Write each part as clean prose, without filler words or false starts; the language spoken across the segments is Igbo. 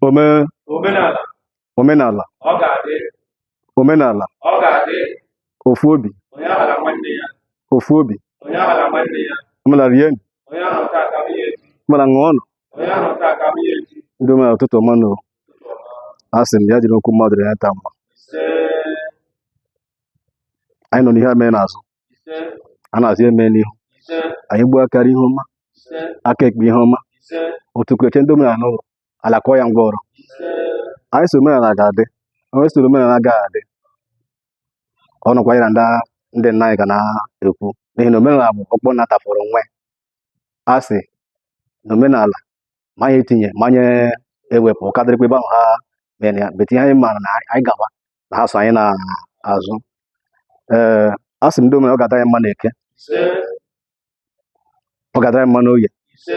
Ome Omenala. Omenala. Ọ ga-adị. Omenala. Ọ ga-adị. Ofu obi. Onye aghala nwanne ya. Ofu obi. Onye aghala nwanne ya. Omenala rienụ. Onye ahụ taa ka m ya echi. Omenala ṅụọnụ. Onye ahụ taa ka m ya echi. Ndị omenala, ụtụtụ ọma nụ. A sị m ya jiri okwu mmadụ ya taa mma. Ise. Anyị nọ n'ihe a mee n'azụ. Ise. A na-azụ eme n'ihu. Ise. Anyị gbuo akara ihe ọma. Ise. Aka ekpe ihe ọma. Ise. Otukureche ndị omenala n'ụlọ ala kọọ ya ngwa ọrụ. Ise. Anyị so omenala ga-adị. Onye soro omenala agaghị adị. Ọ nọkwa ya na ndị nna anyị ga na-ekwu n'ihi na omenala bụ ọkpọ nna tafụrụ nwe. A sị na omenala ma anyị etinye ma anyị ewepụ ka dịrịkwa ebe ahụ ha mere ya bete ihe anyị maara na anyị gawa na ha so anyị na-azụ. Ee, a sị m ndị omenala, ọ ga-adị anyị mma na eke. Ise. Ọ ga-adị anyị mma n'oye. Ise.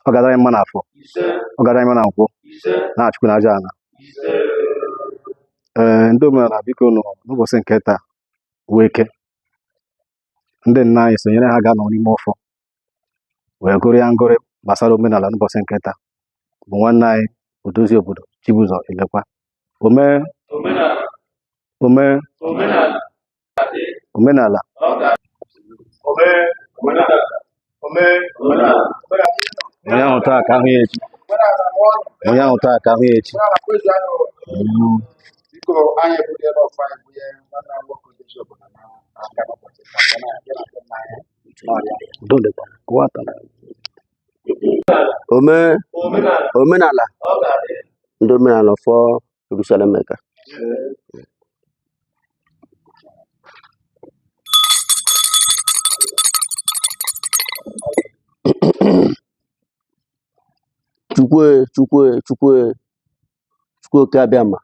Ọ ga-adị anyị mma n'afọ. Ise. Ọ ga-adị anyị mma na nkwọ. Ise. Na Chukwu na aja ala. Ise. Ee, ndị omenala, biko nụ, n'ụbọchị nke taa wee eke, ndị nna anyị sonyere ha ga-anọ n'ime ọfọ wee gụrụ ya ngụrị gbasara omenala. N'ụbọchị nke taa bụ nwanne anyị, odozi obodo Chibụzọ Elekwa. Ome Omenala. Ome Omenala. Adị. Omenala. Ọ ga-adị. Ome. Omenala. Ome. Omenala. Onye ahụ taa ka ahụ ya echi. Onye ahụ taa ka ahụ ya echi. Biko, anyị ebuliela ọfọ anyị bunye nwanne anyị nwoke odozi obodo na aka n'ụbọchị taa, ya na ya na ndị nna anyị n'ọrịa. Udo dịkwa. Kụwa aka. Ome. Omenala. Omenala. Ọ ga-adị. Ndị omenala ọfọ Jerusalem ka. Chukwu, Chukwu, Chukwu, Chukwu oke abịama,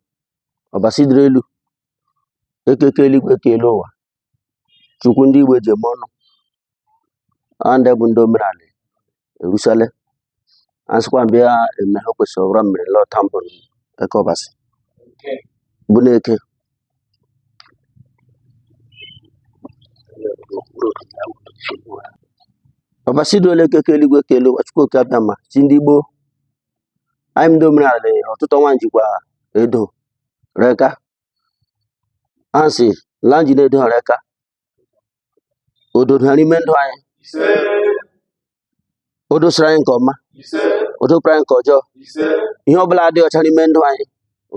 ọbasi dịrị elu, ekeke eluigwe, eke elu ụwa, Chukwu ndị Igbo ji eme ọnụ. Ndị bụ ndị omenala Jerusalem asịkwa mbịa eme ha kwesịrị ọbụla mmiri lọta mbụ eke ọbasi bụ na-eke. Ọbasi dị elu, ekeke eluigwe, eke elu ụwa, Chukwu oke abịama, chi ndị Igbo anyị, ndị omenala, ọtụtụ ọnwa njikwa edo reka asị lanji na-edo reka ododo ha n'ime ndụ anyị. Ise. O dosara anyị nke ọma. Ise. O dopụrụ anyị nke ọjọọ. Ise. Ihe ọbụla adịghị ọcha n'ime ndụ anyị,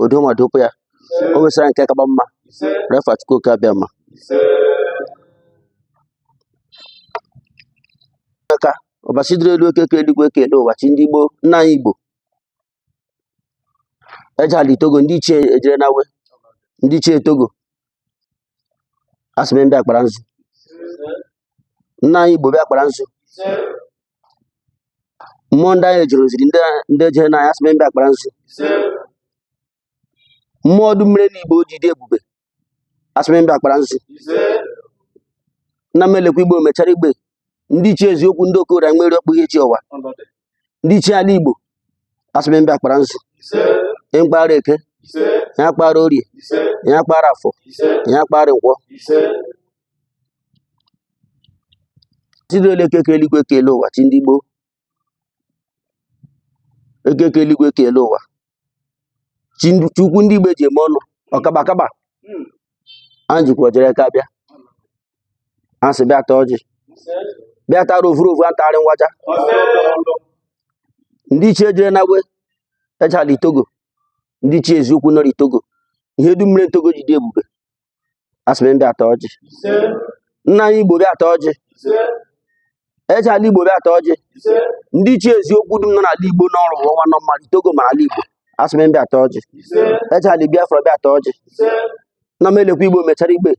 odo ma dopụ ya. O mesara nke kaba mma. Ise. Refa Chukwu oke abịama. Ise. Aka ọbasi dịrị elu, ekeke eluigwe, eke elu ụwa, chi ndị Igbo, nna anyị Igbo ejala Togo, ndị ichie ejere na we ndị ichie Togo asị m bịa kpara nzu. Nna anyị Igbo bịa kpara nzu. Ise. Mmụọ ndị anyị ejere oziri ndị ndị ejere na anyị asị m bịa kpara nzu. Ise. Mmụọ ọdụ mmiri na Igbo ji dị ebube asị m bịa kpara nzu. Ise. Nna m elekwa Igbo mechara igbe ndị ichie eziokwu, ndị okoria nwere ọkpụ ihe chi ọwa, ndị ichie ala Igbo asị m bịa kpara nzu. Ise. Mkpara eke. Ise. Ya kpara orie. Ise. Ya kpara afọ. Ise. Ya kpara nkwọ. Ise. Tidole ekeke eluigwe, eke elu ụwa, chi ndị Igbo, ekeke eluigwe, eke elu ụwa, chi Chukwu ndị Igbo ji eme ọnụ, ọkaba akaba anyị jikwa jere ka bịa asị bịa taa ọjị. Ise. Bịa tara ovurovu atarị nwaja. Ise. Ndị ichie jere na we ejala Togo, ndị ichie eziokwu nọrọ Togo, ihe dum mere Togo ji dị ebube asị m bịa taa ọjị. Ise. Nna anyị Igbo bịa taa ọjị. Ise. Ejala Igbo bịa taa ọjị. Ise. Ndị ichie eziokwu dum nọ n'ala Igbo n'ọrụ ọnwa nọ mmadụ Togo ma ala Igbo asị m bịa taa ọjị. Ise. Ejala Biafra bịa taa ọjị. Ise. Nna m elekwa Igbo mechara igbe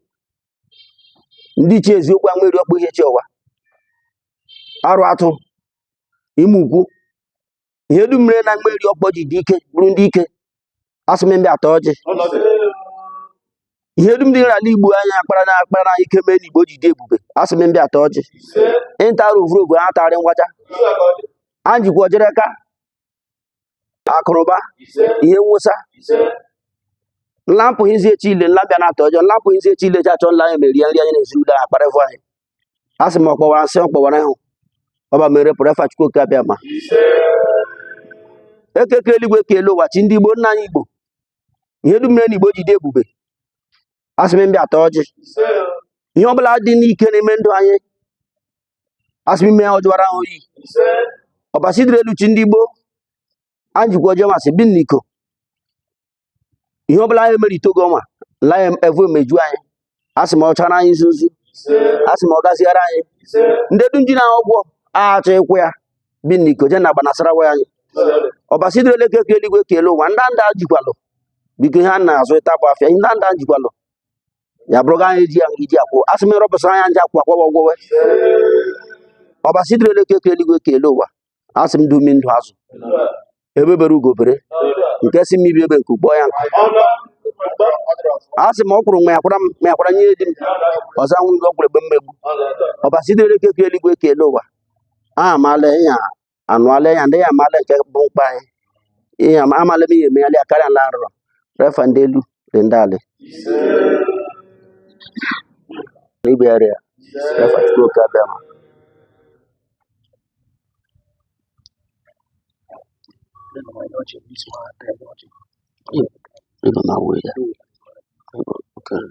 ndị ichie eziokwu anwere ọkpụ ihe chi ọwa arụ atụ ime ukwu, ihe dum mere na mmeri ọkpọ ji dị ike bụrụ ndị ike asị m bịa taa ọjị. Ihe dum dị n'ala Igbo anyị akpara na akpara na ike mee na Igbo ji dị ebube asị m bịa taa ọjị. Ise. Ịntara ovurovu ha tarị ngwaja. Anyị jikwa ojere ka akụrụba. Ise. Ihe nwụsa. Ise. Nlampụ hizi echi ile nla bịa na-atọ ọjọọ nlampụ hizi echi ile ji achọ nla anyị merie nri anyị na-ezuru anyị akparịvụ anyị asị m ọkpọwara nsị ọkpọwara ịhụ ọba mere pụrụ efa Chukwu oke abịa ma. Ise. Ekeke eluigwe kelee ụwa chi ndị Igbo nna anyị Igbo ihe dum mere na Igbo jide ebube asị m mbịa ata ọjị ihe ọbụla dị n'ike n'ime ndụ anyị asị m ime ya ọjụwara ahụ oyi ọbasi dịrị elu chi ndị Igbo anyị jikwa ọjọọ masị bi n'iko ihe ọbụla anyị mere itogo ọnwa la ya evu emeju anyị asị m ọchara anyị nzuzu asị m ọ gazighara anyị ndị dum ji na ọgwụ achọ ịkwụ ya bi n'iko je na agbanasarawa anyị ọbasi dịrị elu ekeke eluigwe kelee ụwa ndanda jikwalụ biko ihe a na-azụ ịta bụ afịa ndanda jikwalụ ya bụrụ anyị ji iji akwụ asị m rọpụsara anya nje akwụ akwụ ọgwụwe ọbasi dịrị elu ekeke eluigwe kelee ụwa asị m dumi ndụ azụ ebe bere ugo bere nke si m ibi ebe nke ugbọ ya nkụ asị m ọ kwụrụ nwa ya kwara m ma ya kwara nye di m ọzọ anwụ ndị ọ kwụrụ egbe mmegbu ọbasi dịrị elu ekeke eluigwe kelee ụwa a amaala ya anụala ya ndị ya amaala nke bụ mkpa anyị ihe amala m ihe emeghalị ya karịa ala arụrụ refa ndị elu dị ndị alị ibe ya rịa refa Chukwu oke abịa ma ịba ma wee ya okay.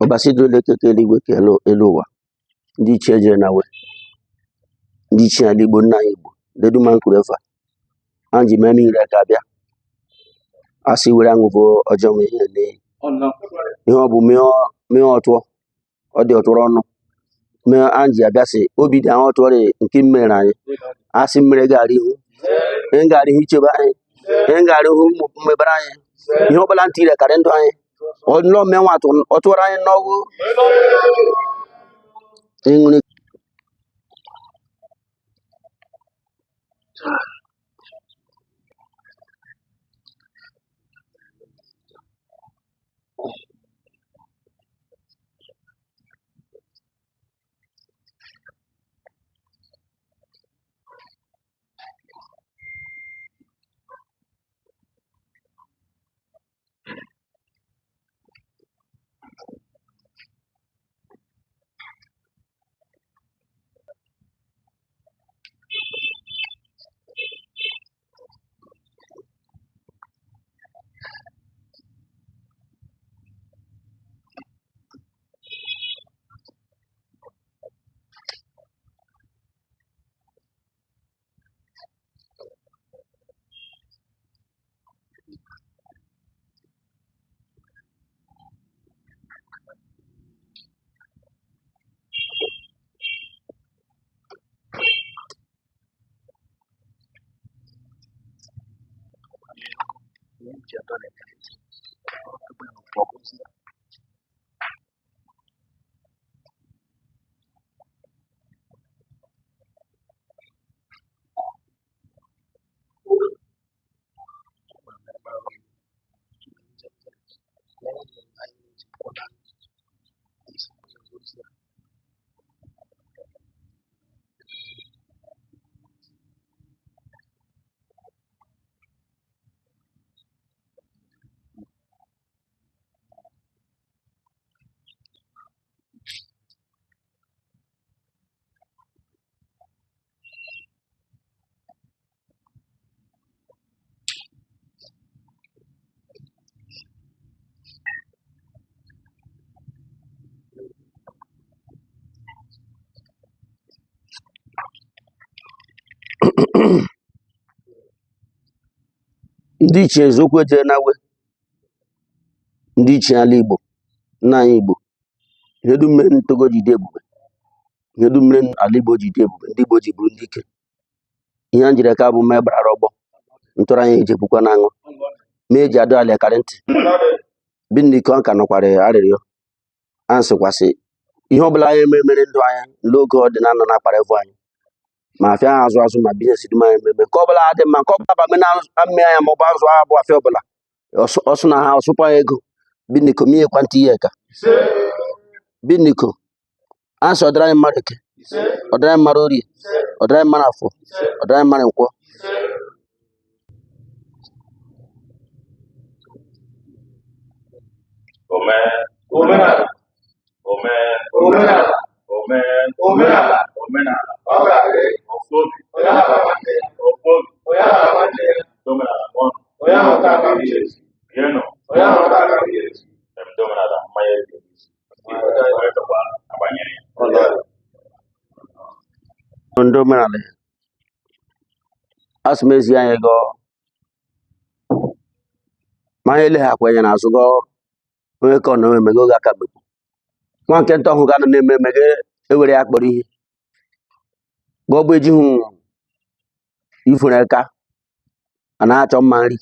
Ọbasi dịrị elu ekeke eluigwe kelee elu ụwa ndị ichie jere na we ndị ichie ala Igbo nna anyị Igbo ndị dum anyị kwuru efa anyị ji mee mmiri aka bịa asị were aṅụ bụ ọjọọ nwe ihe na ihe ọ bụ mee ọtụọ ọ dị ọtụrụ ọnụ mee anyị ji abịa sị obi dị ahụ ọtụọ dị nke mmere anyị asị mmere gara ihu ihe gara ihu ichebe anyị ihe gara ihu ụmụ mmebere anyị ihe ọbụla ntị ire karị ndụ anyị ọlọ menwa ọtụrụ anyị n'ọgwụ ịṅụrị. Ndị ichie eziokwu ejere na we ndị ichie ala Igbo, nna anyị Igbo, ihe dum mere Togo ji dị ebube, ihe dum mere ala Igbo ji dị ebube, ndị Igbo ji bụrụ ndị ike. Ihe a njiri aka bụ mma gbara ọgbọ ntụrụ anyị eji ekwukwa na aṅụ ma eji adụ ala karị ntị bi n'ike ọ ka nọkwara arịrịọ. A sịkwasị ihe ọbụla anyị mere ndụ anyị n'oge ọdịnala na-akpara evu anyị ma afịa ahụ azụ azụ ma biznes dum anyị ememe nke ọbụla dị mma, nke ọbụla ba na amị anya ma ọ bụ azụ ahụ bụ afịa ọbụla ọsụ na ha ọsụkwa ya ego biniko minye kwantị ihe ka biniko asị ọdịrị anyị mmadụ eke, ọdịrị anyị mmadụ orie, ọdịrị anyị mmadụ afọ, ọdịrị anyị mmadụ nkwọ. Omenala. Omenala. Omenala. Omenala. Ọ ga-adị. Ofu obi. Onye ahụ nwanne ya. Ofu obi. Onye ahụ nwanne ya. Omenala ọnụ. Onye ahụ ka aka nwunye ezi. Rienụ. Onye ahụ ka aka nwunye ezi. Ndị omenala mmanya ezi. Onye chọkwa agbanyere ya. Ndị omenala asị m ezi anyị gọọ ma anyị eleghị akwa anya n'azụ gọọ onye ka ọ na emege oge aka gbekwu nwa nke nta ọhụụ ga-anọ na-eme emege ewere ya kpọrọ ihe gọọ bụ ejighị ifuru eka a na-achọ mma nri.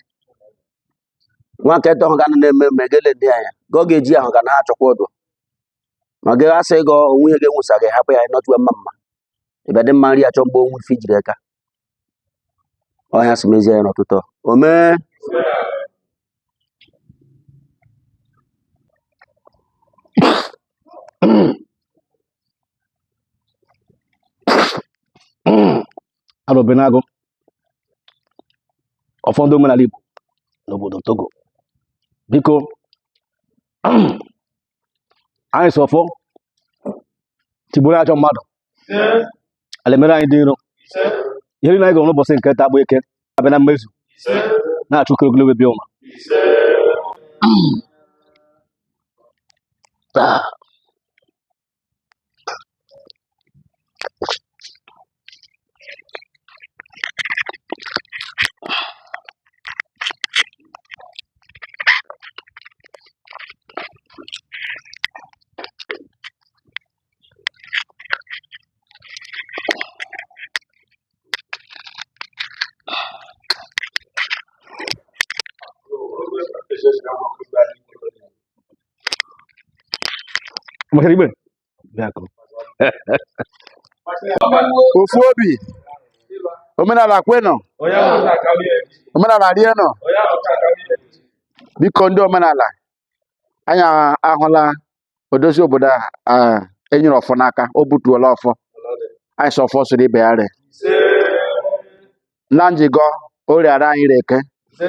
Nwa nke nta ọhụụ ga-anọ na-eme emege ele ndị anya gọọ ga-eji ahụ ga na-achọkwa ọdụ ma gị asị gọọ onwe ihe ga-enwusa gị hapụ ya nọtụwe mma mma ịbịa dị mma nri achọ mgbe onwe ife ijiri eka ọhịa sị m ezi anyị n'ọtụtụ omee. Arọbịnagụ ụfọdụ omenala Igbo n'obodo Togo. Biko anyị sọ ọfọ tigburu ajọ mmadụ ala mere anyị dị nro. Ihe niile anyị gụrụ n'ụbọchị nke taa bụ eke abịa na mmezu na-achụ ka ogologo bịa ụma. Machara igbe bịa kụrụ. Ofu obi omenala kwenụ, omenala rienụ. Biko ndị omenala anyị ahụla odozi obodo a enyere ọfọ n'aka, o butuola ọfọ anyị sọ ọfọ soro ibe ya ree na njikọ oriara anyị reke,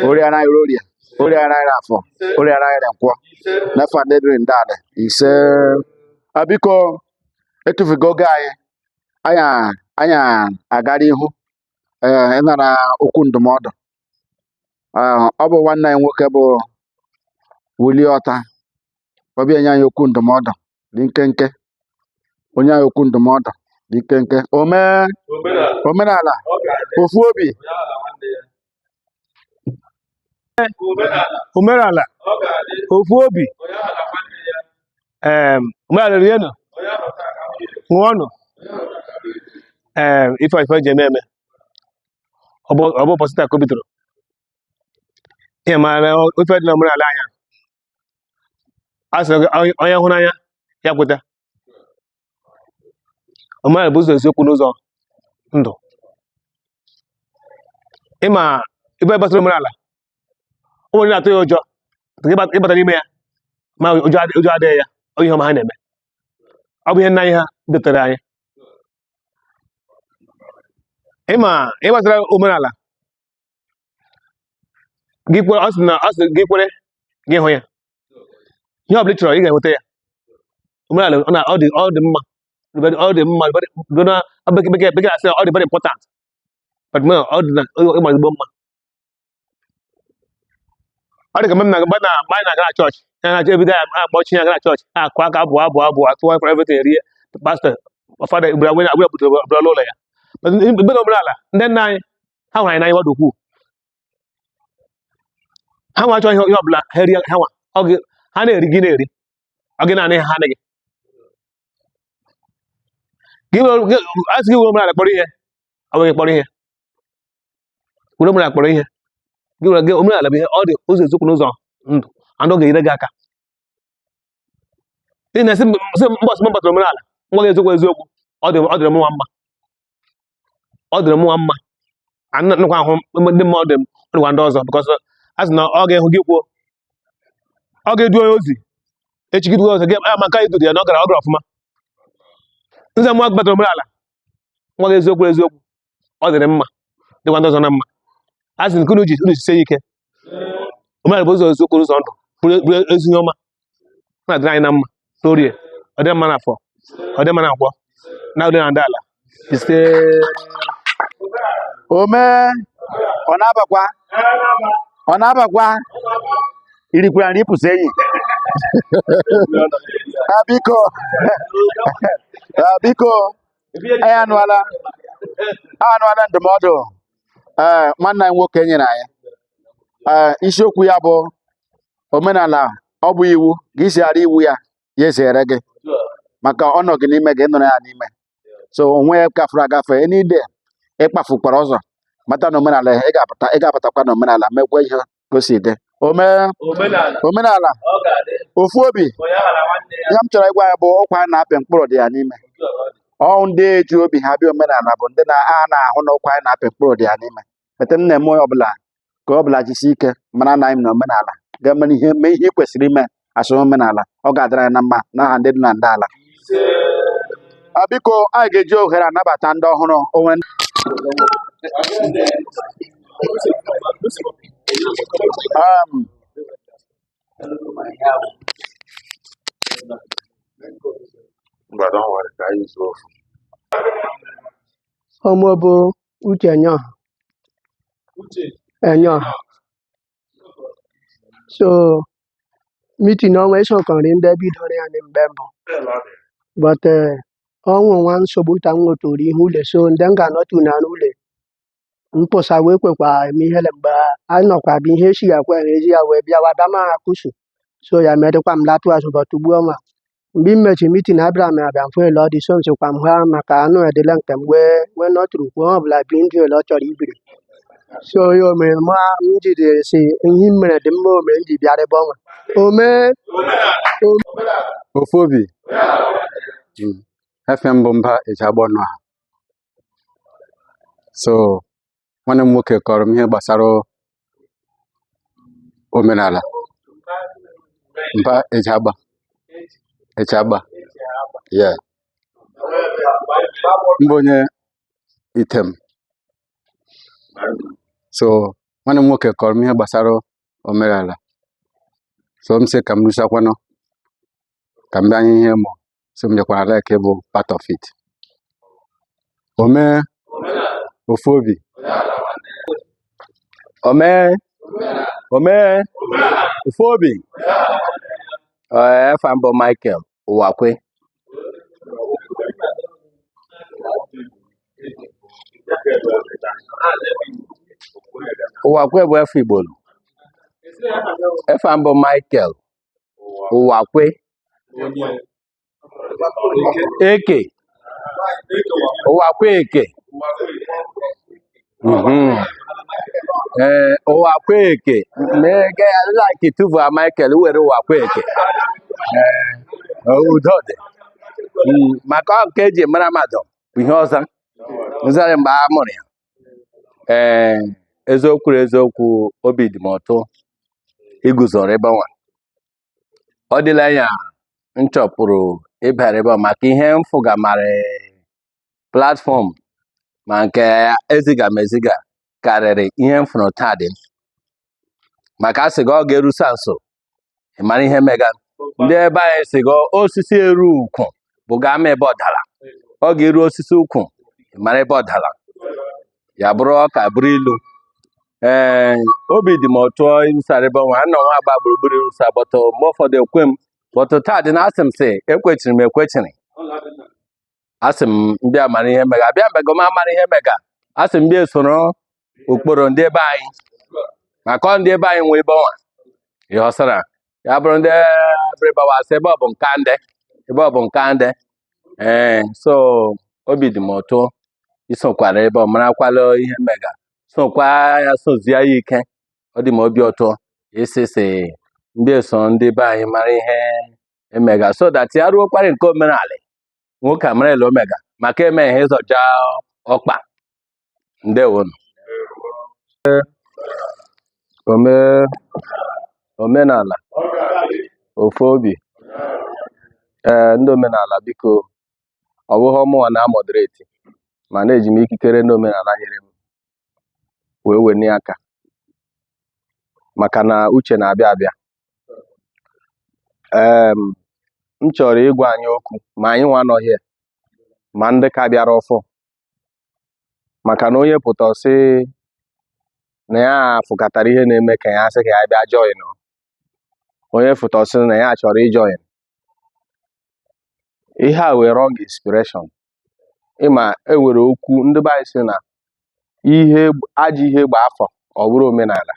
oriara anyị orie, oriara anyị afọ, oriara anyị nkwọ n'afọ ndị dịrị ndị adị ise. Biko etufugo oge anyị, anyị agara ihu ịnara okwu ndụmọdụ. Ọ bụ nwanne anyị nwoke bụ Wulie Ọta ọbịa enye anyị okwu ndụmọdụ dị nkenke, onye anyị okwu ndụmọdụ dị nkenke. Omenala ofu obi Omenala ofu obi omenala rienụ ṅụọnụ. Ife ife ji eme eme ọ bụ ụbọchị taa ka o bidoro. Ihe mara ife dị n'omenala anyị a sị onye hụ n'anya ya kweta. Omenala bụ ụzọ eziokwu n'ụzọ ndụ. Ịma ife gbasara omenala, o nwere ndị na-atụ ya ụjọ ịbata n'ime ya, ma ụjọ adịghị ya. Ọ ihe ọma ha na-eme, ọ bụ ihe nna anyị ha dotere anyị. Ịma ihe gbasara omenala gị kwere, ọ sị na ọ sị gị kwere gị hụ ya, ihe ọ bụla ị chọrọ ị ga-enweta ya. Omenala ọ dị mma, ọ dị mma na bekee asị ọ dị very important, but no, ọ dị na ịgba ezigbo mma. Ọ dị ka mgbe m na mgbe anyị na-aga na chọọchị, ya na-achọ ebido ya akpọ chi ya aga na chọọchị, akụ aka, abụ abụ abụ, atụwa for everything, rie pastọ fada gbara nwere agwa butere bụrụ n'ụlọ ya. But mgbe na omenala ndị nna anyị ha hụrụ anyị n'anya ọ dị ukwuu. Ha nwa achọ ihe ihe ọbụla ha rie, ha nwa ọ gị ha na-eri, gị na-eri, ọ gị naanị ha anaghị gị asị gị were omenala kpọrọ ihe, ọ bụghị kpọrọ ihe, were omenala kpọrọ ihe gị were gị. Omenala bụ ihe ọ dị ụzọ eziokwu n'ụzọ ndụ, and ọ ga-enyere gị aka n'ihi na sị mbọsị m batara omenala ngwa gị eziokwu eziokwu, ọ dịrị mụnwa mma, ọ dịrị mụnwa mma. Nnukwu ahụ ndị mmadụ dị m, ọ dịkwa ndị ọzọ, because a sị na ọ ga-ehụ gị kwuo, ọ ga-edu onye ozi echi gị duo ọzọ gị ama nke anyị duru ya na ọ gara ọfụma. Nze mụnwa batara omenala nwa gị eziokwu eziokwu, ọ dịrị mma, dịkwa ndị ọzọ na mma. A sị nke unu ji unu jisie ike. Omenala bụ ụzọ eziokwu ụzọ ndụ, bụrụ ezi ihe ọma na-adịrị anyị na mma n'orie, ọ dị mma n'afọ, ọ dị mma na nkwọ na ụdị na ndị ala. Ise. Ome ọ na-abakwa, ọ na-abakwa irikwara na ịpụsị enyi. Ah, biko. Ah, biko, anyị anụala ndụmọdụ ee nwanne anyị nwoke nyere anyị. Ee, isiokwu ya bụ omenala. Ọ bụ iwu gị sighara iwu ya, ya ezere gị maka ọ nọ gị n'ime, gị nọrọ ya n'ime, so onwe ya gafere agafe enide ịkpafukwara ọzọ. Mata na omenala ị ga-apụta, ị ga-abatakwa na omenala mekwa ihe ka o si dị. Ome Omenala. Omenala. Ọ ga-adị. Ofu obi. Onye aghara nwanne ya. Ihe m chọrọ ịgwa ya bụ ọkwa a na-apị mkpụrụ dị ya n'ime. Ọ ndị eji obi ha bịa omenala bụ ndị na a na-ahụ na ọkwa a na-apị mkpụrụ dị ya n'ime. Mete m na-eme onye ọbụla ka ọ bụla jisi ike mara na anyị na omenala ga-eme ihe, mee ihe ị kwesịrị ime asụ omenala. Ọ ga-adịrị anyị na mma n'aha ndị dị na ndị ala. Ah, biko, anyị ga-eji ohere anabata ndị ọhụrụ onwe. Mba, don't worry, ka anyị zuo ofu. Ọmụ bụ Uche Enyoha. Enyoha. So meeting ọnwa esokọrị ndị bidoro ya mgbe mbụ, but ọnwụ nwa nsogbu nta m nwetụrụ ihu ụlọ, so ndị m ga-anọtu na ụlọ mpụsa wee kwekwa eme ihele mgbe anyị nọkwa bụ ihe echi ya kwe ezi ya wee bịawa bịa ma akụsu, so ya medịkwa m latụ azụ. But ugbu ọnwa mgbe m mechi meeting, abịara m abịa mfe ele ọ dị, so nsikwa m ha maka anụ edele nke m wee nọtụrụ kwuo onye ọbụla bi ndụ ele ọ chọrọ ibiri. So ya o mere mụ m jidere si ihe m mere dị mma, o mere m ji bịara ebe ọnwa ome. Ofu obi. Efe mbụ mba eji agba ọnụ ha. So nwanne m nwoke kọrọ m ihe gbasara omenala mba eji agba eji agba. Yeah. Mbụ onye item. So nwanne m nwoke kọrọ m ihe gbasara omenala, so m sị ka m rusakwanụ ka m bịa nye ihe mụ, so m nyekwara like bụ part of it. Omee ofu obi. Omee, omee, ofu obi. Ee, afa mbụ Michael Ụwakwe. Ụwakwe bụ efe Igbo. Efa mbụ Michael Ụwakwe. Eke Ụwakwe Eke. Ee, Ụwakweke mee ya like tuvua Michael were Ụwakweke. Ee, udo dị. Maka ọ nke eji mara mmadụ bụ ihe ọzọ nzarị mgbe a mụrụ ya. Ee, eziokwu eziokwu, obi dị m ụtọ iguzoro ebe nwa. Ọ dịla anya m chọpụrụ ịbịara ebe a maka ihe m fụgamara platform ma nke eziga m eziga karịrị ihe m fụrụ taa dị m. Maka a sị gị ọ ga-erusa nso, ị mara ihe mega. Ndị ebe anyị sị gị osisi eru ukwu bụ ga ama ebe ọ dara. Ọ ga-eru osisi ukwu, ị mara ebe ọ dara. Ya bụrụ ọka bụrụ ilu. Ee, obi dị m ụtọ ịrụsara ebe nwa anọ nwa agba gburugburu ịrụsa bọtụ mgbe ụfọdụ ekwe m bọtụ taa dị na asị m sị ekwechiri m ekwechiri. Asị m mbịa mara ihe mega, bịa mega m amara ihe mega. Asị m bịa esoro ụkpụrụ ndị ebe anyị maka ọ ndị ebe anyị nwe ebe ọnwa ihe ọsara ya bụrụ ndị abịrịbawa asị ebe ọ bụ nka ndị ebe ọ bụ nka ndị. Ee, so obi dị m ụtọ isokwara ebe ọ marakwala ihe mega, sokwa ya sozie ya ike. Ọ dị m obi ụtọ isi si ndị eso ndị be anyị mara ihe emega so that ya ruokwara nke omenala nwoke amara ele omega maka eme ihe ịzọja ọkpa. Ndewonu. Omenala ofu obi. Ee, ndị omenala biko, ọ bụghị ọmụnwa na moderate, mana eji m ikikere ndị omenala nyere m wee wenie aka maka na uche na-abịa abịa. Ee, m chọrọ ịgwa anyị okwu ma anyị nwa anọghị ma ndị ka bịara ọfọ, maka na onye pụta sị na ya fụkatara ihe na-eme ka ya sị ka ya bịa join, onye fụta sị na ya chọrọ ijoin ihe a wee wrong inspiration. Ịma enwere okwu ndị be anyị sị na ihe ajọ ihe gba afọ ọ bụrụ omenala.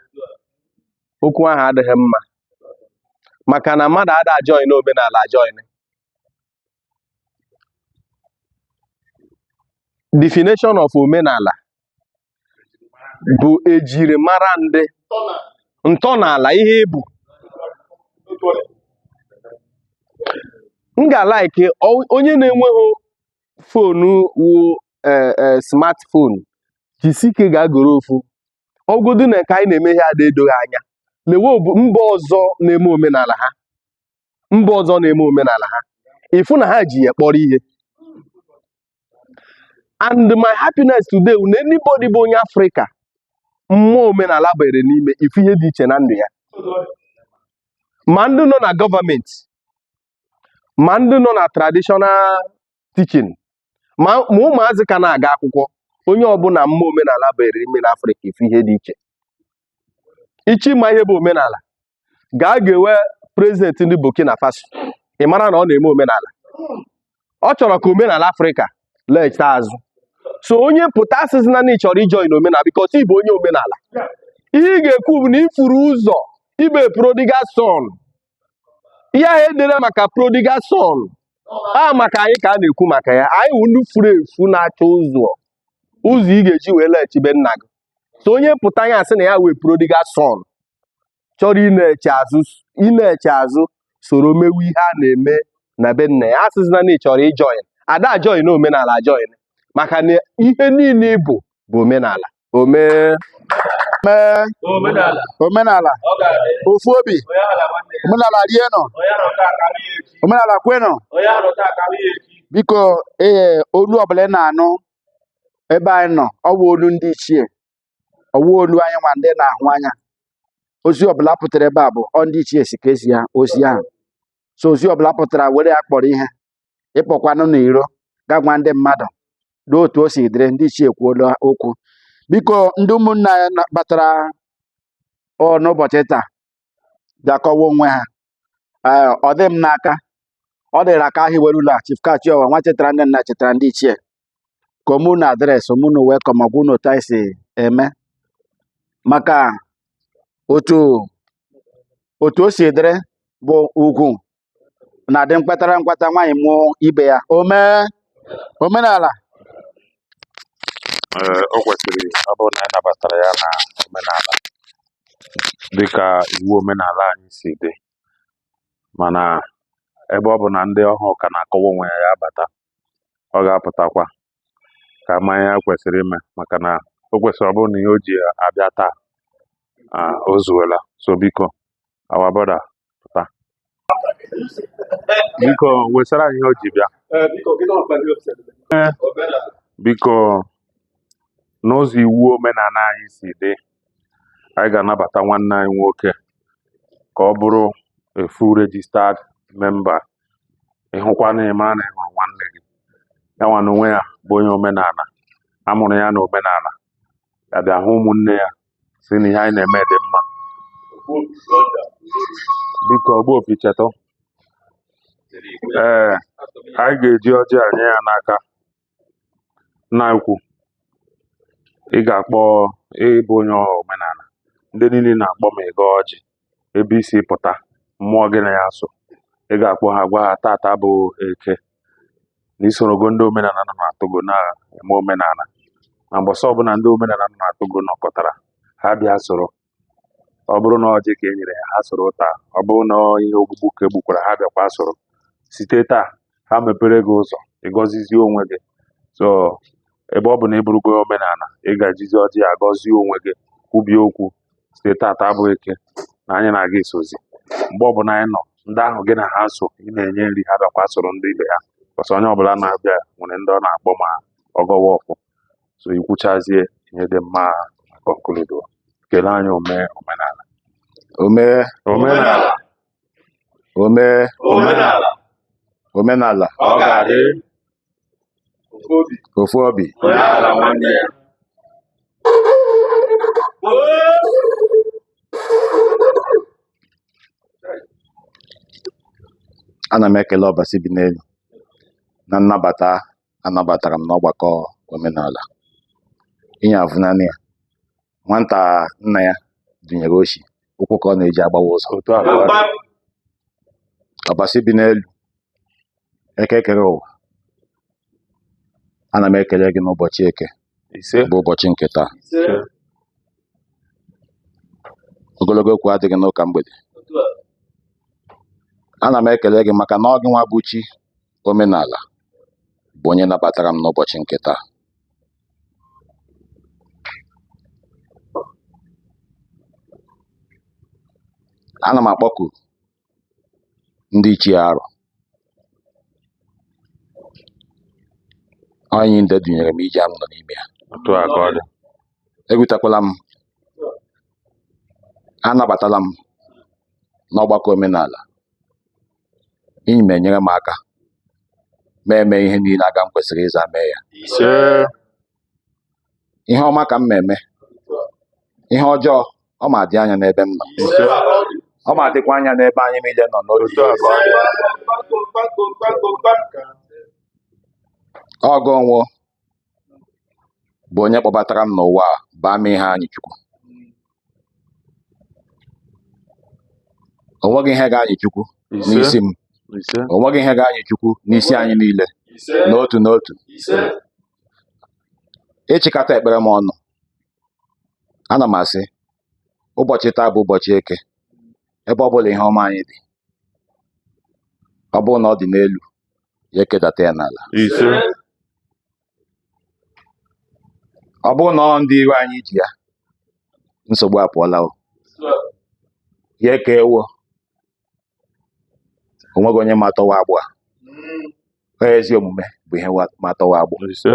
Okwu ahụ adịghị mma maka na mmadụ ada join omenala join. Definition of omenala bụ ejirimara ndị ntọala ihe ịbụ. M ga-like onye na-enweghị foonu wụ smartphone jisi ike ga-agoro ofu ọgụdụ na nke anyị na-eme ihe ada edoghị anya. Lewe mba ọzọ na-eme omenala ha, mba ọzọ na-eme omenala ha, ịfụ na ha ji ya kpọrọ ihe. And my happiness today na anybody bụ onye Afrịka mmụọ omenala bere n'ime ifu ihe dị iche na ndụ ya. Ma ndị nọ na gọọmenti, ma ndị nọ na traditional teaching, ma ụmụazị ka na-aga akwụkwọ, onye ọbụla mmụọ omenala bere ime n'Afrịka ifu ihe dị iche. Ichi ma ihe bụ omenala, gaa gewe prezidenti ndị Burkina Faso, ị mara na ọ na-eme omenala. Ọ chọrọ ka omenala Afrịka lechita azụ. So onye pụta asịsị na ị chọrọ ijoin omenala because ị bụ onye omenala, ihe ị ga-ekwu bụ na ifuru ụzọ ibe prodigal son. Ihe ahụ edere maka prodigal son a maka anyị ka a na-ekwu maka ya. Anyị wụ ndị furu efu na-achọ ụzọ ụzọ ị ga-eji wee laghachibe nna gị. So onye pụta ya asị na ya wee prodigal son chọrọ ị na-eche azụ soro mewe ihe a na-eme na be nna ya, asịsị na ị chọrọ ijoin ada join omenala join maka na ihe niile bụ bụ omenala. Omenala ofu obi, omenala rienụ, omenala kwenụ. Biko ee, olu ọbụla ị na-anụ ebe anyị nọ, ọ bụ olu ndị ichie, ọ bụ olu anyị nwa ndị na-ahụ anya. Ozi ọbụla pụtara ebe a bụ ọ ndị ichie si ka esi ya ozi ahụ. So ozi ọbụla pụtara were ya kpọrọ ihe, ịkpọkwanụ n'iro ga gwa ndị mmadụ doo otu o si dịrị. Ndị ichie kwuola okwu. Biko ndị ụmụnna anyị batara n'ụbọchị taa bịa kọwa onwe ha. Ọ dị m n'aka, ọ dịrị aka hiwere ụlọ a Chief Kachiowa nwa chetara ndị nna chetara ndị ichie ka omunu adreesị omunu welcome ọgwụ unu otu anyị si eme maka otu o si dịrị bụ ugwu na-adị mkpatara nkwata nwaanyị mụọ ibe ya. Omenala o kwesịrị ọ bụrụ na ị nabatara ya na Omenala dịka iwu omenala anyị si dị, mana ebe ọ bụ na ndị ọhụụ ka na-akọwa onwe ya, ya abata, ọ ga-apụtakwa ka ama ihe ya kwesịrị ime, maka na o kwesịrị ọ bụrụ na ihe o ji abịa taa o zuola. So biko, our brother, pụta biko, wesara anyị ihe o ji bịa. Biko, n'ụzọ iwu omenala anyị si dị, anyị ga-anabata nwanne anyị nwoke ka ọ bụrụ a full registered member. Ịhụkwa na ịma na ị hụrụ nwanne gị, ya nwa na onwe ya bụ onye omenala, a mụrụ ya na omenala, ya bịa hụ ụmụnne ya si na ihe anyị na-eme dị mma. Biko, Ogbuopi, chetụ. Ee, anyị ga-eji ọjị a nye ya n'aka. Nna ukwu, ị ga-akpọ ịbụ onye omenala, ndị niile na-akpọ ma ị gaa ọjị ebe isi pụta mmụọ gị na ya so, ị ga-akpọ ha, gwa ha tata bụ Eke, na isorogo ndị omenala nọ na Togo na-eme omenala, na mbọsị ọbụla ndị omenala nọ na Togo nọkọtara, ha bịa soro. Ọ bụrụ na ọjị ka e nyere ha, ha soro taa. Ọ bụrụ na ihe ogbugbu ka egbukwara, ha bịakwa soro. Site taa, ha mepere gị ụzọ ịgọzizie onwe gị. So ebe ọ bụ na ị bụrụgo omenala, ị ga-ejizi ọjị agọzie onwe gị, kwubie okwu site tata abụ Eke na anyị na-aga esozi. Mgbe ọbụla anyị nọ, ndị ahụ gị na ha so ị na-enye nri, ha bịakwa soro ndị ibe ha, ọsọ onye ọbụla na-abịa nwere ndị ọ na-akpọ ma ọ gọwa ọfọ. So ikwuchazie ihe dị mma, conclude, kelee anyị ome omenala. Omee. Omenala. Omee. Omenala. Omenala. Ọ ga-adị. Ofu obi. Onye ala nwanne ya. Ana m ekele Ọbasi bi n'elu na nnabata anabatara m n'ọgbakọ omenala. Inye avụnanị ya nwata nna ya dunyere oshi ụkwụ ka ọ na-eji agbawa ụzọ. Otu a ka ọ dị. Ọbasi bi n'elu, Eke kere ụwa, ana m ekele gị n'ụbọchị Eke Ise. bụ ụbọchị nke taa. Ogologo okwu adịghị n'ụka mgbede. Ana m ekele gị maka na ọ gị nwa bụ chi omenala bụ onye nabatara m n'ụbọchị nke taa. Ana m akpọku ndị ichie arụ onye nde dunyere m ije a m nọ n'ime ya. Otu a ka ọ dị. Egwutakwala m, anabatala m n'ọgbakọ omenala. Inyi m enyere m aka ma eme ihe niile aga m kwesịrị ịza mee ya. Ise. Ihe ọma ka m ma eme, ihe ọjọọ ọ ma dị anya n'ebe m nọ. Ise. Ọ ma dịkwa anya n'ebe anyị niile nọ n'otu. Otu a ka ọ dị. Ọgụ onwo bụ onye kpọbatara m n'ụwa a, baa m ihe anyị Chukwu. O nweghị ihe ga-anyị Chukwu Ise. n'isi m. Ise. O nweghị ihe ga-anyị Chukwu n'isi anyị niile n'otu n'otu. Ịchịkọta ekpere m ọnụ, ana m asị ụbọchị taa bụ ụbọchị Eke, ebe ọ bụla ihe ọma anyị dị, ọ bụrụ na ọ dị n'elu, ya ekedata ya n'ala. Ise. Ọ bụrụ na ọ ndị iro anyị ji ya, nsogbu apụọla o. Ya eke ewo, o nweghị onye ma tọwa agbụ a. Ọ ezi omume bụ ihe ma tọwa agbụ. Ise.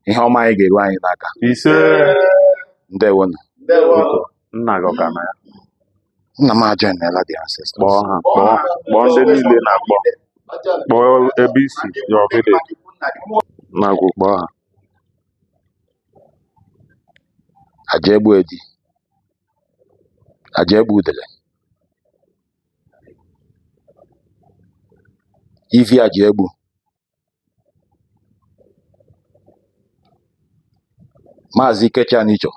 Ihe ọma anyị ga-eru anyị n'aka. Ise. Ndewonu. Biko, nna gị ọ ka na ya? Nna m ajoinela the ancestors. Kpọọ ha, kpọọ kpọọ ndị niile na-akpọ, kpọọ ebe isi your village na-agwụ, kpọọ ha. Aja egbu edi, aja egbu udele, ivi aja egbu, Maazị Ikechi Anicho,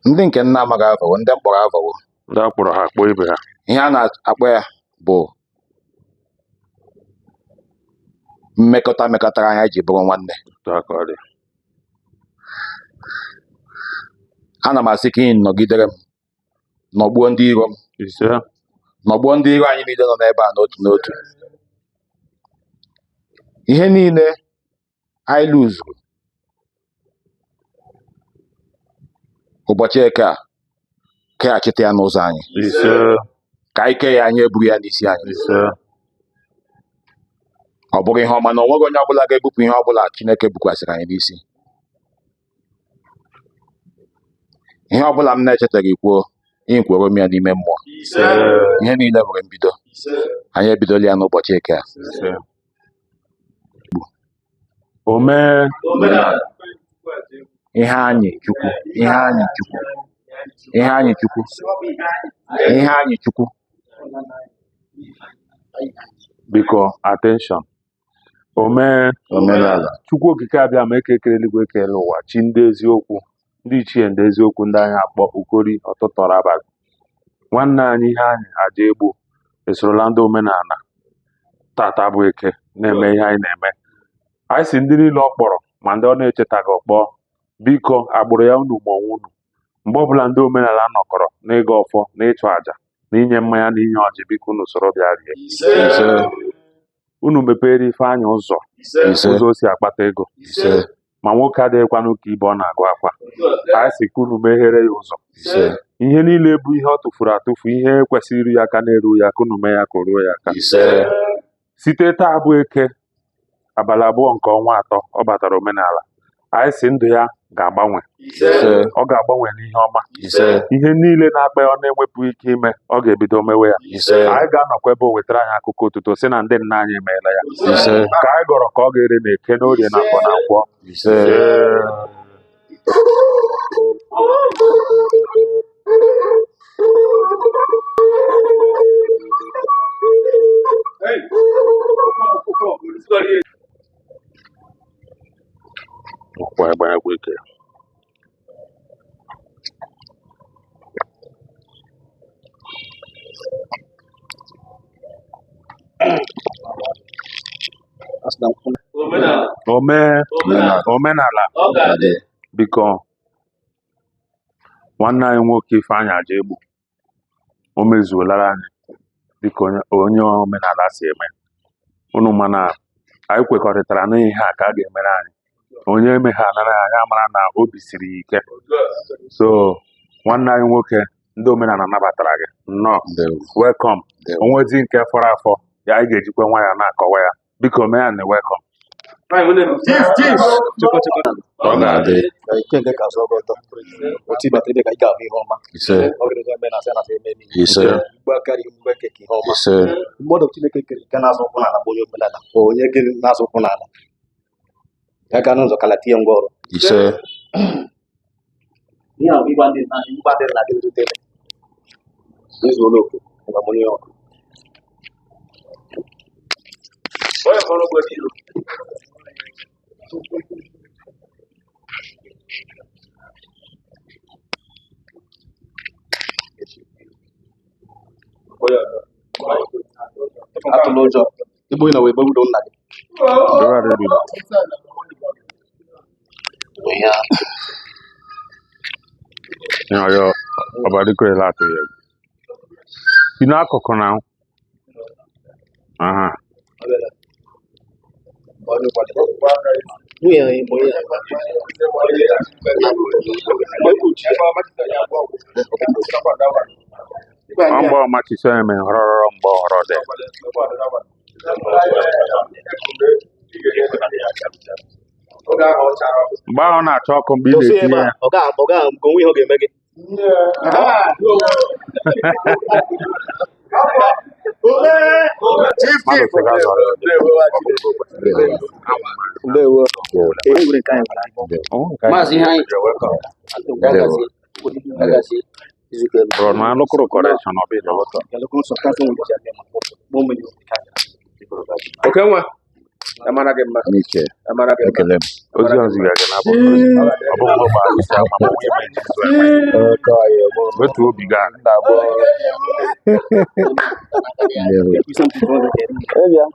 ndị nke nna amaghị avawo, ndị mkpọrọ avawo. Ndị akpọrọ ha akpọ ibe ha. Ihe a na-akpọ ya bụ mmekọta mekọtara anya ji bụrụ nwanne. Otu a ka ọ dị. Ana m asị ka ị nọgidere m, nọgbuo ndị iro m, Ise. nọgbuo ndị iro anyị niile nọ n'ebe a n'otu n'otu. Ihe niile anyị luzuru ụbọchị eke a, keghachite ya n'ụzọ anyị. Ise. Ka anyị kee ya, anyị eburu ya n'isi anyị. Ise. Ọ bụrụ ihe ọma na o nweghị onye ọbụla ga-ebupụ ihe ọbụla Chineke bukwasịrị anyị n'isi. Ihe ọbụla m na-echetaghị kwuo, kwuoro m ya n'ime mmụọ. Ise. Ihe niile nwere mbido. Anyị ebidola ya n'ụbọchị eke a. Ise. Omee. Ihe anyị Chukwu, ihe anyị Chukwu, ihe anyị Chukwu, ihe anyị Chukwu. Biko, attention. Omee. Omenala. Chukwu okike abịa ma eke ekere eluigwe ekele ụwa, chi ndị eziokwu, ndị ichie ndị eziokwu, ndị anyị akpọ ukori ọtụtọrọ abalị. Nwanne anyị ihe anyị aja egbu esorola ndị omenala tata bụ eke na-eme ihe anyị na-eme. Anyị si ndị niile ọ kpọrọ ma ndị ọ na-echetaghị ọkpọ, biko agbụrụ ya unu ma onwe unu. Mgbe ọbụla ndị omenala nọkọrọ n'ịga ọfọ na ịchụ àjà na inye mmanya na inye ọjị, biko unu soro bịa rie. Ise. Unu mepere Ifeanyị ụzọ, Ise. ụzọ o si akpata ego. Ise. Ma nwoke adịghịkwanụ ka ibe ọ na-agụ akwa. Anyị si ka unu meghere ya ụzọ. Ise. Ihe niile bụ ihe ọ tụfuru atụfu, ihe kwesịrị iru ya aka na-eru ya aka, unu mee ya ka o ruo ya aka. Ise. Site taa bụ eke abalị 2 nke ọnwa 3 ọ batara omenala. Anyị si ndụ ya ga-agbanwe. Ise. Ọ ga-agbanwe n'ihe ọma. Ise. Ihe niile na-akpa ya ọ na-enwepụ ike ime, ọ ga-ebido mewe ya. Ise. Anyị ga-anọkwa ebe o wetara anyị akụkọ otuto si na ndị nna anyị emeela ya. Ise. Ka anyị gọrọ ka ọ ga-ere na eke n'orie na afọ na nkwọ. Ise. Ọkwa ịgbanyekwa ike. Omee. Omenala. Biko, nwanne anyị nwoke Ifeanyị Ajaegbu o mezuolara anyị dịka onye omenala si eme. Unu mana anyị kwekọrịtara n'ihe a ka a ga-emere anyị. Onye emeghe anara anyị amara na obi siri ya ike. So nwanne anyị nwoke, ndị omenala nabatara gị nnọọ. Ndewo. Welcome. Ndewo. Onwezi nke fọrọ afọ ya anyị ga-ejikwa nwayọọ na-akọwa ya. Biko mee ya na welcome. Ọ ga-adị. Ise. Ise. Ise. Mmadụ Chineke kere nke na-azụ ụkwụ n'ala bụ onye omenala, onye gịnị na-azụ ụkwụ n'ala ya ka n'ụzọ kala tinye ngwa ọrụ. Ise. Ihe a bụ ịgba ndị nna ịgba ndị nna gị rutere n'izu ụlọ oku ngwa mụnye ọkụ. Atụla ụjọ igbu na wee gbegbudo nna gị. Ya. Ọyọ ọbadiko ele atụ ya egwu. Si n'akụkụ na aha. Nwunye ya bụ onye Ọ mgbe ọmachiso eme họrọrọ mgbe ọhọrọ dị. Mgbe ahụ ọ na-acha ọkụ mgbe ị Dozie ebe na-etinye a, ya. ọ ga nke onwe ihe ọ ga-eme gị. Mmadụ sị ga zọrọ ya. Ndewo. E nwere nke anyị gwara anyị. Maazị ihe anyị Ndewo. Bụrụ na alụkụrụ kọreshọn ọ bụ Oke nwa, amara gị mma, Onye iche. amara gị mma. Ekele m. ozi ọziga gị na abụ ọ bụ mgbe gbara isi akwa ma nwunye m eji nzu eme. Wetuo obi gị ala. Ndewo.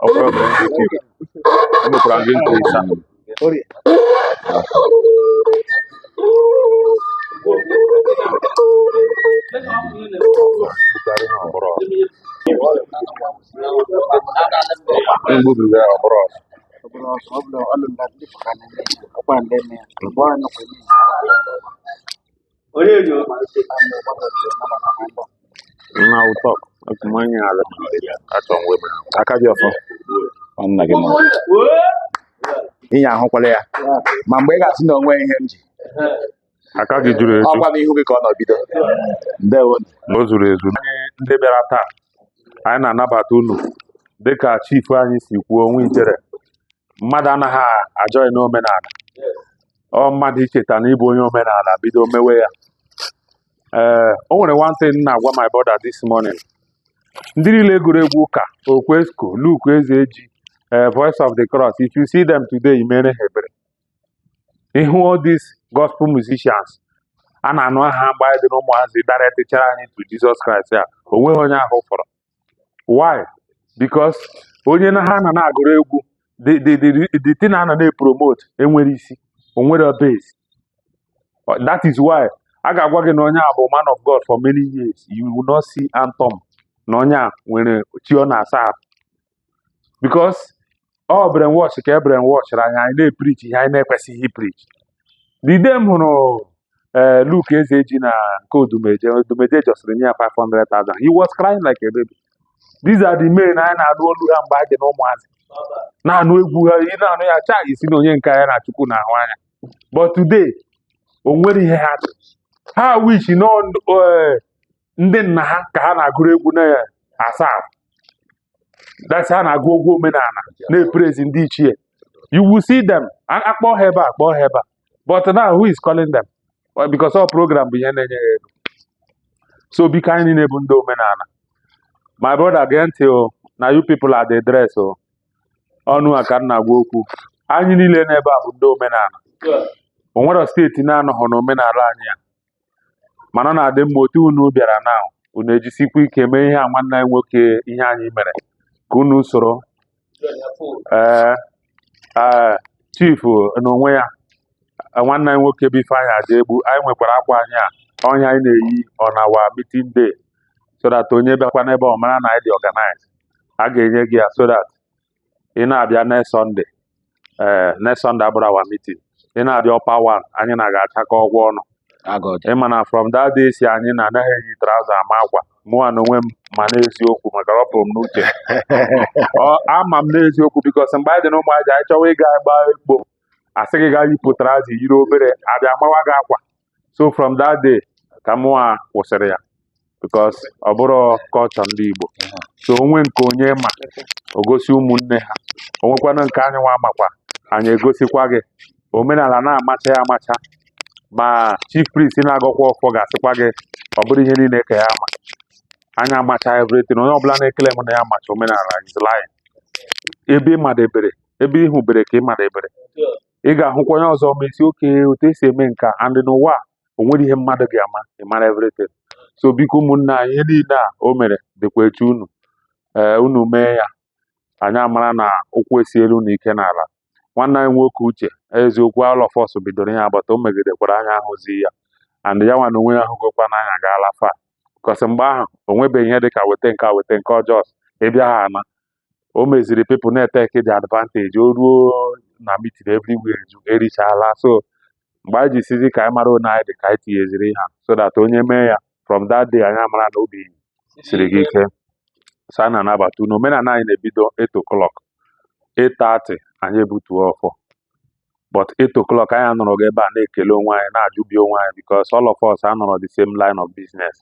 Ọ bụrụ na ndị chief emekwara gị nke ịsa. Aka gị ọfọ. Nna gị mụrụ. Inye ahụkwala ya. Ma mgbe ị ga-asị na onwe ihe m ji. Aka gị juru eju. Ọkwa n'ihu gị ka ọ nọ bido. Ndewo. Na o zuru ezu. Anyị ndị bịara taa, anyị na-anabata unu dịka chief anyị si kwuo onwe ijere. Mmadụ anaghị ajọghị n'omenala. Ọ mmadụ icheta na ịbụ onye omenala bido mewe ya. Ee, o nwere one thing m na-agwa my brother this morning. Ndị niile gụrụ egwu ụka, Okwesco, Luke Ezeji, Voice of the Cross, if you see them today, i mere ha ebere. Ịhụ all these gospel musicians, a na-anụ aha mgbe anyị dị n'ụmụazị directchara anyị to Jesus Christ ya, o nweghị onye ahụ fọrọ. Why? Because onye na ha na na-agụrụ egwu, the thing a na na-epromote enwere isi, o nwere base. That is why a ga-agwa gị na onye a bụ man of God for many years. You will not see anthem na onye a nwere chi ọ na-asa ahụ. Because ọ brainwash ka e brainwash anyị, anyị na-epreach ihe anyị na-ekwesịghị ipreach. The day m hụrụ Luke Ezeji na nke Odumeje, Odumeje jọsịrị nye ya 500,000. He was crying like a baby. These are the men anyị na-anụ olu ha mgbe anyị dị n'ụmụazị. Na-anụ egwu ha, ị na-anụ ya chaa isi na onye nke anyị na Chukwu na-ahụ anya. But today, o nwere ihe ha dị. Ha wish nọ ndị nna ha ka ha na-agụrụ egwu na-asa ahụ. That's ha na-agụ egwu omenala na-epraise ndị ichie. You will see them. Akpọ ha ebe a, akpọ ha ebe a. But now who is calling them? Well, because all program bụ ihe na-enye ha ego. So biko anyị niile bụ ndị omenala. My brother, gee ntị o, na you people are the dress o. Ọnụ a ka m na-agwa okwu. Anyị niile n'ebe a bụ ndị omenala. O nwere steeti na-anọghọ n'omenala anyị a. Mana ọ na-adị mma otu unu bịara na unu ejisikwa ike mee ihe a nwanne anyị nwoke ihe anyị mere ka unu soro. Ee, ee, chief n'onwe ya, nwanne anyị nwoke bụ Ifeanyị Ajaegbu, anyị nwekwara akwa anyị a ọnya anyị na-eyi on our meeting day so that onye bịakwa n'ebe ọ mara na anyị dị organize. A ga-enye gị ya so that ị na-abịa next Sunday. Ee, next Sunday abụrụ our meeting. Ị na-abịa upper one, anyị na ga-achakọ ọgwụ ọnụ. Ịma na from that day si anyị na anaghị eyi trouser ama akwa. Mụnwa na onwe m ma n'eziokwu maka ọ pụrụ m n'uche. Ọ ama m n'eziokwu because mgbe anyị dị n'ụmụazị anyị chọwa ịga gba ekpo, asị gị gaa yipụ trouser yiri obere, abịa mawa gị akwa. So from that day ka mụnwa kwụsịrị ya because ọ bụrụ culture ndị Igbo. So onwe nke onye ma o gosi ụmụnne ha, o nwekwanụ nke anyị nwa makwa anyị egosikwa gị. Omenala na-amacha ya amacha, ma chief priest na-agọkwa ọfọ ga-asịkwa gị ọ bụrụ ihe niile ka ya ama. Anyị amacha everything. Onye ọbụla na-ekele m na ya amacha omenala is lying. Ebe ị madebere, ebe ị hụbere ka ị madebere, ị ga-ahụkwa onye ọzọ ma esi oke otu esi eme nke a. And n'ụwa a, o nwere ihe mmadụ ga-ama ị mara everything. So biko ụmụnne anyị, ihe niile a o mere dịkwa etu unu ee unu mee ya, anyị amara na ụkwụ esiela unu ike n'ala. Nwanne anyị nwoke Uche, eziokwu all of us bidoro ihe agbata o megidekwara anyị ahụzi ya, and ya nwa na onwe ya ahụgokwa n'anya gaala fa because mgbe ahụ o nwebeghị ihe dịka weta nke a weta nke ọjọọ ịbịa ha ana. O meziri people na-etake the advantage, o ruo na meeting everywhere ju erichala. So mgbe anyị ji sizi ka anyị mara one anyị dị ka anyị tinyeziri ha so that onye mee ya from that day anyị amara na obi siri gị ike. So a na-anabata unu. Omenala anyị na-ebido 8 o'clock, 8:30 anyị ebutuo ọfọ, but 8 o'clock anyị anọrọ gị ebe a na-ekele onwe anyị, na-ajụbi onwe anyị because all of us anọrọ the same line of business.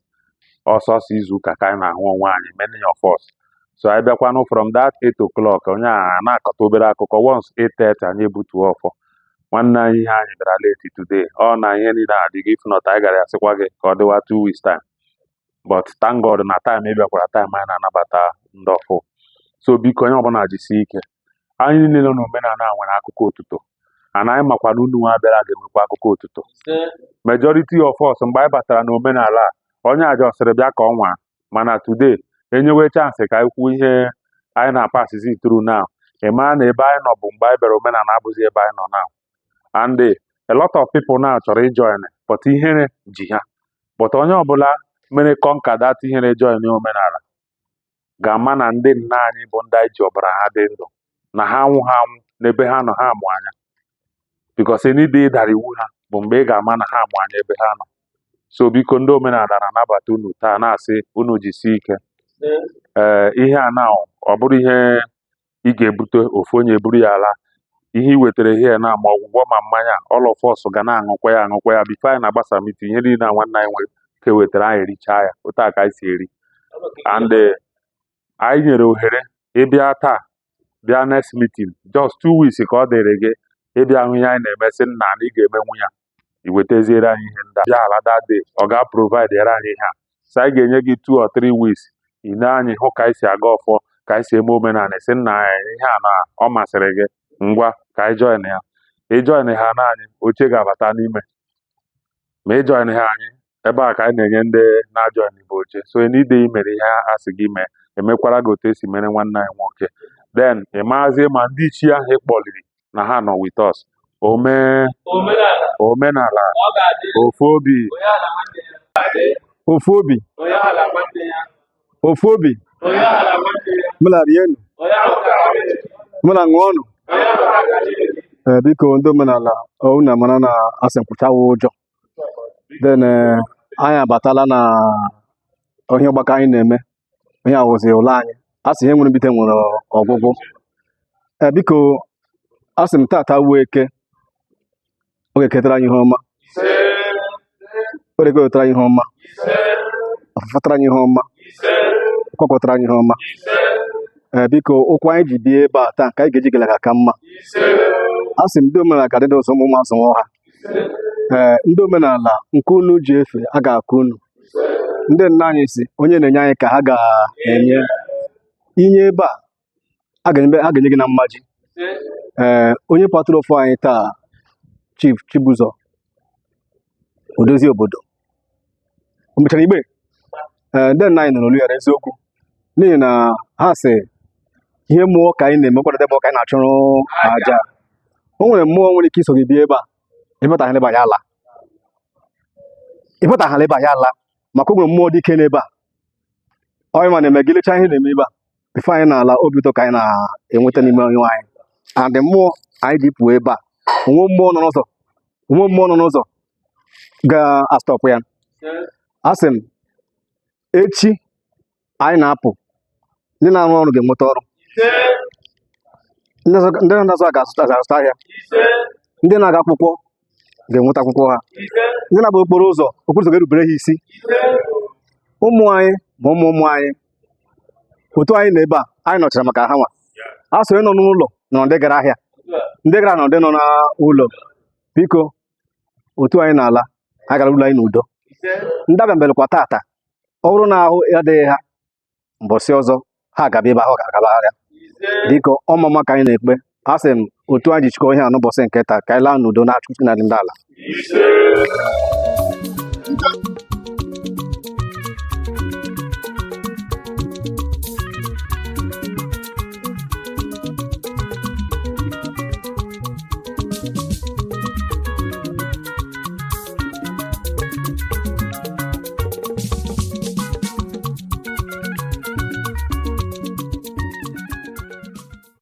Ọsọsọ izu ụka ka anyị na-ahụ onwe anyị, many of us. So anyị bịakwanụ from that 8 o'clock, onye a na-akọta obere akụkọ. Once 8:30 anyị ebutuo ọfọ. Nwanne anyị ihe anyị bịara late today, ọ na ihe niile adịghị. If not, anyị gara ya sịkwa gị ka ọ dịwa 2 weeks time, but thank God na time ị bịakwara, time anyị na-anabata ndị ọfụ. So biko onye ọbụla jisie ike. Anyị niile nọ n'omenala a nwere akụkọ otuto, and anyị makwa na unu nwa bịara ga-enwekwa akụkọ otuto. Majority of us mgbe anyị batara n'omenala a, onye aja ọsịrị bịa ka ọ nwa, mana today enyewe chance ka anyị kwuo ihe anyị na-apasizi through now. Ị mara na ebe anyị nọ bụ mgbe anyị bịara omenala abụghị ebe anyị nọ now. And a lot of people now chọrọ ijoin, but ihere ji ha. But onye ọbụla mere conquer that ihere join omenala ga-ama na ndị nna anyị bụ ndị anyị ji ọbara ha dị ndụ. Na ha anwụ ha anwụ n'ebe ha nọ, ha amụ anya, because any day dara iwu ha bụ mgbe ị ga-ama na ha amụ anya ebe ha nọ. So biko, ndị omenala na-anabata unu taa, na-asị unu jisie ike. Ee, ihe a na ọ bụrụ ihe ị ga-ebute, ofu onye buru ya ala. Ihe ị wetara here na ma ọgwụgwọ ma mmanya, all of us ga na-aṅụkwa ya, aṅụkwa ya before anyị na-agbasa meeting. Ihe niile a nwanne anyị nwere ke wetara, anyị erichaa ya. Otu a ka anyị si eri. And anyị nyere ohere ịbịa taa, bịa next meeting, just 2 weeks ka ọ dịrị gị ịbịa hụ ihe anyị na-emesị nna na ị ga-emenwu ya. I wetaziere anyị ihe ndị a bịa ala that day, ọ ga-provide ere anyị ihe a. So anyị ga-enye gị 2 or 3 weeks ị na anyị hụ ka anyị si aga ọfọ, ka anyị si eme omenala, sị nna anyị ihe a na ọ masịrị gị, ngwa ka anyị join ya. Ị join ha na anyị, oche ga-abata n'ime. Ma ị join ha anyị ebe a ka anyị na-enye ndị na-ajoin bụ oche. So n'ide i mere ihe a sị gị mee, emekwara gị otu esi mere nwanne anyị nwoke. Then ị maazie ma ndị ichie ahụ ị kpọliri na ha nọ with us. Omee omenala ofu obi. Ofu obi, ofu obi. Mụ na rienu, mụ na ṅụọnụ. Ee, biko, ndị omenala, unu amara na asị nkwụchawa ụjọ. Then anyị abatala na ihe ọgbakọ anyị na-eme. Ihe awụzi ụlọ anyị, a sị ihe nwere mbite nwere ọgwụgwụ. Ee, biko, asị m tata wuo Eke, ọ ga-eketara anyị ihe ọma, o ga-ewetara anyị ihe ọma, ọfụfatara anyị ihe ọma, kwakọtara anyị ihe ọma. Ee, biko, ụkwụ anyị ji bịa ebe a taa ka anyị ga-eji galaga ka mma. A sị m ndị omenala ka dị ụzọ ụmụ ụmụ azụ ha. Ee, ndị omenala, nke unu ji efe a ga-akụ unu. Ndị nna anyị si onye na-enye anyị ka ha ga-enye inye ebe a, a ga-enye, a ga-enye gị na mmaji. Ee, onye kpatara ofu anyị taa, Chief Chibụzọ Odozi obodo, o mechara igbe. Ee, ndị nna anyị nụrụ olu ya eziokwu, n'ihi na ha sị ihe mmụọ ka anyị na-eme, kwadebe mmụọ ka anyị na-achụrụ aja. O nwere mmụọ nwere ike iso gị bịa ebe a, ịbataghara ebe a ya ala, ịbataghara ebe a ya ala, maka o nwere mmụọ dị ike n'ebe a. Onye ma na-eme gị lechaa ihe na-eme ebe a before anyị na-ala, obi ụtọ ka anyị na-enweta n'ime onwe anyị. And mmụọ anyị ji pụọ ebe a, onwe mmụọ nọ n'ụzọ, onwe mmụọ nọ n'ụzọ ga-astop ya. Asị m echi anyị na-apụ, ndị na-arụ ọrụ ga-enweta ọrụ, ndị na-azụ ga-azụta ga-azụta ahịa, ndị na-aga akwụkwọ ga-enweta akwụkwọ ha, ndị na-agba okporo ụzọ, okporo ụzọ ga-erubere ha isi. Ụmụ anyị ma ụmụ ụmụ anyị, otu anyị nọ ebe a, anyị nọchara maka ha nwa. A sị onye nọ n'ụlọ nọ ndị gara ahịa, ndị gara nọ ndị nọ n'ụlọ. Biko, otu anyị na-ala, anyị gara ụlọ anyị n'udo. Ndị abịa mbelekwa tata, ọ bụrụ na ahụ adịghị ha, mbọsị ọzọ ha gaba ebe ahụ ga-agabagharịa. Biko, ọmụma ka anyị na-ekpe. A sị m otu anyị ji chịkọ ihe a n'ụbọchị nke taa, ka anyị laa n'udo na Chukwu na ndị ala.